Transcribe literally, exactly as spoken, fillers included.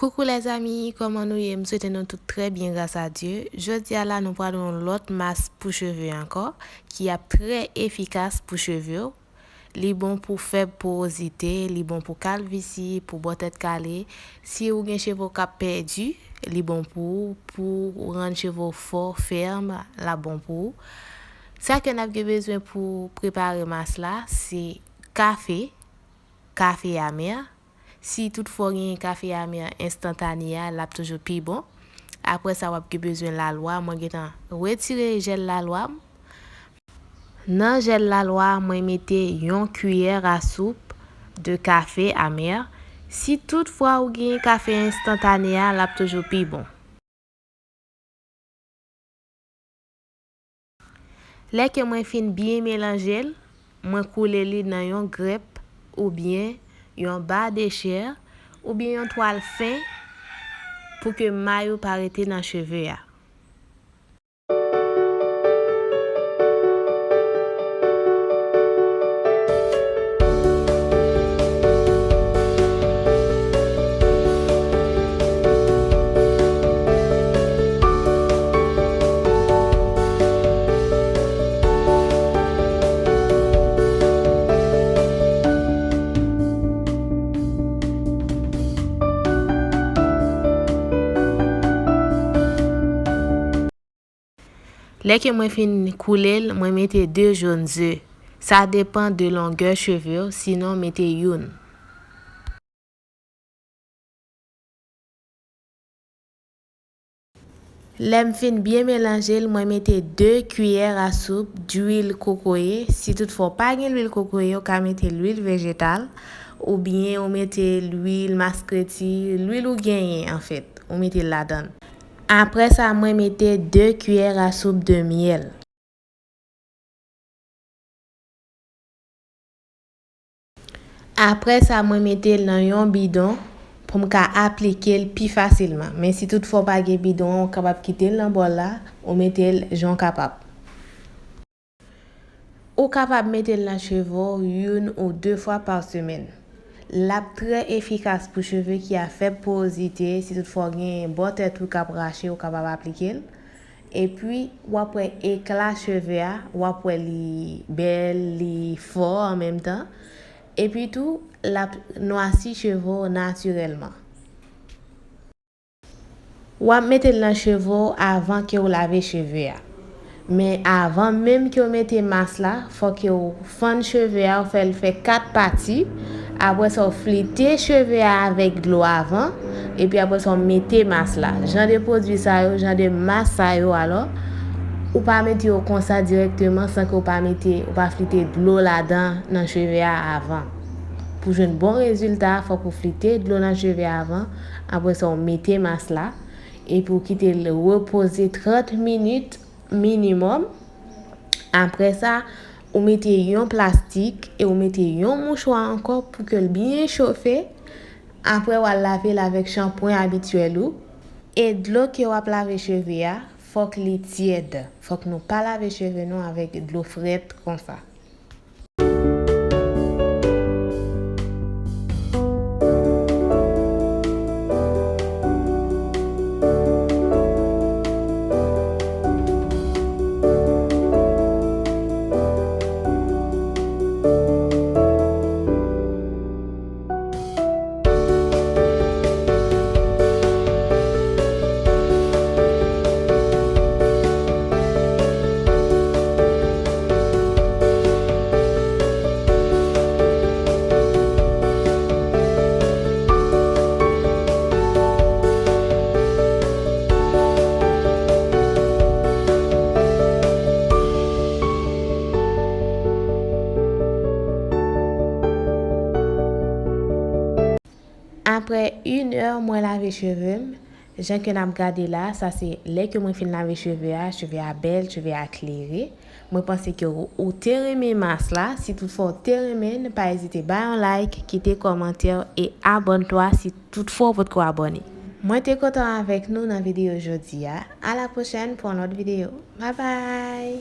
Koukou lèzami, kòman nou ye? M swete nou tout trè byen gras a Dye. Jodi a la nou pral yon lòt mas pou cheve ankò ki ap trè efikas pou cheve w. Li bon pou fèb porozite, li bon pou kalvisi, pou bò tèt kale. Si ou gen cheve w k ap pèdi, li bon pou ou, pou rann cheve w fò, fèm, l ap bon pou ou. Sa ke n ap gen bezwen pou prepare mas la, se kafe, kafe amè. Si toutfwa w genyen kafe amè enstantane a, l ap toujou pi bon. Apre sa, w ap gen bezwen lalwa. Mwen gentan retire jèl lalwa m. Nan jèl lalwa a, mwen mete yon kiyè a soup de kafe amè. Si toutfwa ou genyen kafe enstantane a, l ap toujou pi bon. Lè ke mwen fin byen melanje l, mwen koule li nan yon grèp oubyen yon ba de chè oubyen yon twal fen pou ke may ou pa rete nan cheve a. Lè ke mwen fin koule l, mwen mete de jòn ze. Sa depann de longè cheve w, sinon mete youn. Lè m fin byen melanje l, mwen mete de kiyè a soup dwil kokoye. Si toutfwa w pa gen lwil kokoye, ou ka mete lwil vejetal, oubyen ou mete lwil maskreti, lwil ou genyen, anfèt, ou mete l ladan l. Apre sa, mwen mete de kiyè a soup de myèl. Apre sa, mwen mete l nan yon bidon pou m ka aplike l pi fasilman. Men si toutfwa w pa gen bidon an, ou kapab kite l nan bòl la, ou mete l jan w kapab. Ou kapab mete l nan cheve w youn ou de fwa pa semèn. L ap trè efikas pou cheve ki a fèb porozite, si toutfwa w gen bò tèt ou k ap rache, ou kapab aplike l. Epi, w ap wè ekla cheve a, w ap wè li bèl, li fò an menm tan. Epi tou, l ap nwasi cheve w natirèlman. W ap mete l nan cheve w avan ke w lave cheve a. Men avan menm ke w mete mas la, fò ke w fann cheve a, w fè l fè kat pati. Apre sa, w flite cheve a avèk dlo avan, epi apre sa, w mete mas la. Jan de pwodui sa yo, jan de mas sa yo, alò, ou pa mete yo konsa dirèkteman san ke w pa mete, ou pa flite dlo ladan nan cheve a avan. Pou jwenn bon rezilta, fòk ou flite dlo nan cheve a avan. Apre sa, w mete mas la. Epi w kite l repoze trant minit minimòm. Apre sa, ou mete yon plastik e ou mete yon mouchwa ankò pou ke l byen chofe. Apre, w al lave l avèk chanpwen abityèl ou. E dlo ke w ap lave cheve a, fòk li tyèd. Fòk nou pa lave cheve nou avèk dlo frèt konsa. Apre inè, mwen lave cheve m. Jan ke n ap gade la, sa se lè ke mwen fin lave cheve a, cheve a bèl, cheve a klere. Mwen panse ke ou, ou te renmen mas la. Si toutfwa ou te renmen l, pa ezite bay yon like, kite kòmantè e abòne twa si toutfwa ou potko abòne. Mwen te kontan avèk nou nan videyo jodi a. A la pwochèn pou yon lòt videyo. Babay!